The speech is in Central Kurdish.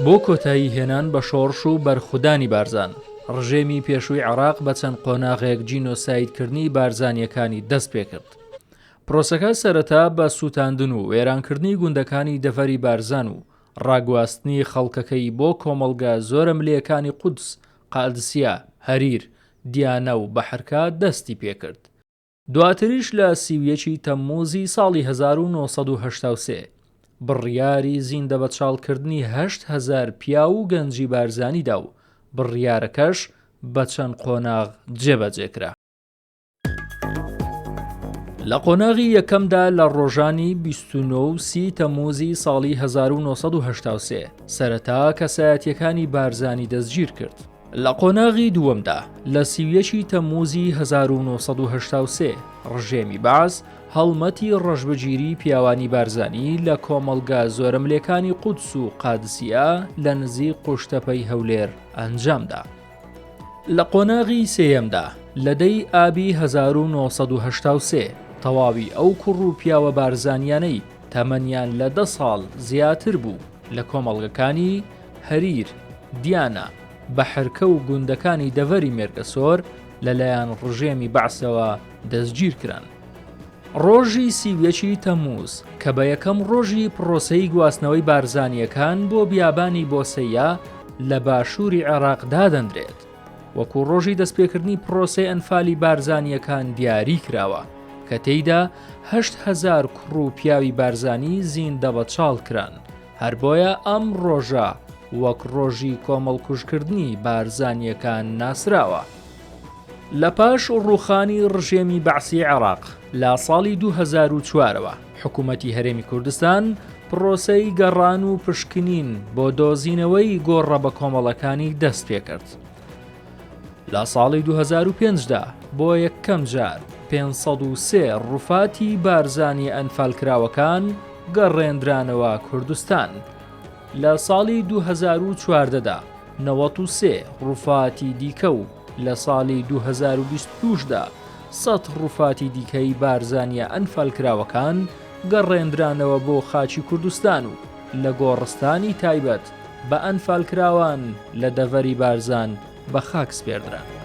بۆ کۆتایی هێنان بە شۆڕش و بەرخودانی بارزان، ڕژێمی پێشووی عێراق بە چەند قۆناغێک جینۆسایدکردنی بارزانییەکانی دەست پێکرد. پرۆسەکە سەرەتا بە سووتاندن و وێرانکردنی گوندەکانی دەڤەری بارزان و ڕاگواستنی خەڵکەکەی بۆ کۆمەڵگە زۆرەملێیەکانی قودس، قادسیە، هەریر، دیانە و بەحرکە دەستی پێکرد. دواتریش لە 31 ی تەمموزی ساڵی 1983 بڕیاری زیندەبەچاڵکردنی 8000 پیاو و گەنجی بارزانی دا و بڕیارەکەش بە چەند قۆناغ جێبەجێکرا. لە قۆناغی یەکەمدا لە ڕۆژانی 29 و 30 تەمموزی ساڵی 1983 سەرەتا کەسایەتیەکانی بارزانی دەستگیر کرد. لە قۆناغی دووەمدا لە 31 ی تەمموزی 1983 ڕژێمی بەعس هەڵمەتی ڕەشبگیری پیاوانی بارزانی لە کۆمەڵگا زۆرەملێکانی قودس و قادسیە لە نزیک قوشتەپەی هەولێر ئەنجامدا. لە قۆناغی سێیەمدا لە دە ی ئابی 1983 تەواوی ئەو کوڕ و پیاوە بارزانیانەی تەمەنیان لە دە ساڵ زیاتر بوو لە کۆمەڵگەکانی، هەریر، دیانە، بەحرکە و گوندەکانی دەڤەری مێرگەسۆر لەلایەن ڕژێمی بەعسەوە دەستگیرکران. ڕۆژی 31 ی تەمموز کە بە یەکەم ڕۆژی پڕۆسەی گواستنەوەی بارزانییەکان بۆ بیابانی بۆسەیە لە باشووری عێراق دادەنرێت، وەکو ڕۆژی دەستپێکردنی پڕۆسەی ئەنفالی بارزانییەکان دیاری کراوە، کە تێیدا 8000 کوڕ و پیاوی بارزانی زیندەبەچاڵ کران، هەر بۆیە ئەم ڕۆژە وەک ڕۆژی کۆمەڵکوژکردنی بارزانییەکان ناسراوە. لە پاش ڕووخانی ڕژێمی بەعسی عێراق لە ساڵی 2004 ەوە حکوومەتی هەرێمی کوردستان پڕۆسەی گەڕان و پشکنین بۆ دۆزینەوەی گۆڕە بەکۆمەڵەکانی دەست پێکرد. لە ساڵی 2005 دا بۆ یەکەم جار 503 ڕوفاتی بارزانییە ئەنفالکراوەکان گەڕێندرانەوە کوردستان. لە ساڵی 2014 دا 93 ڕوفاتی دیکە و لە ساڵی 2022 دا 100 ڕوفاتی دیکەی بارزانییە ئەنفالکراوەکان گەڕێندرانەوە بۆ خاکی کوردستان و لە گۆڕستانی تایبەت بە ئەنفالکراوان لە دەڤەری بارزان بە خاک سپێردران.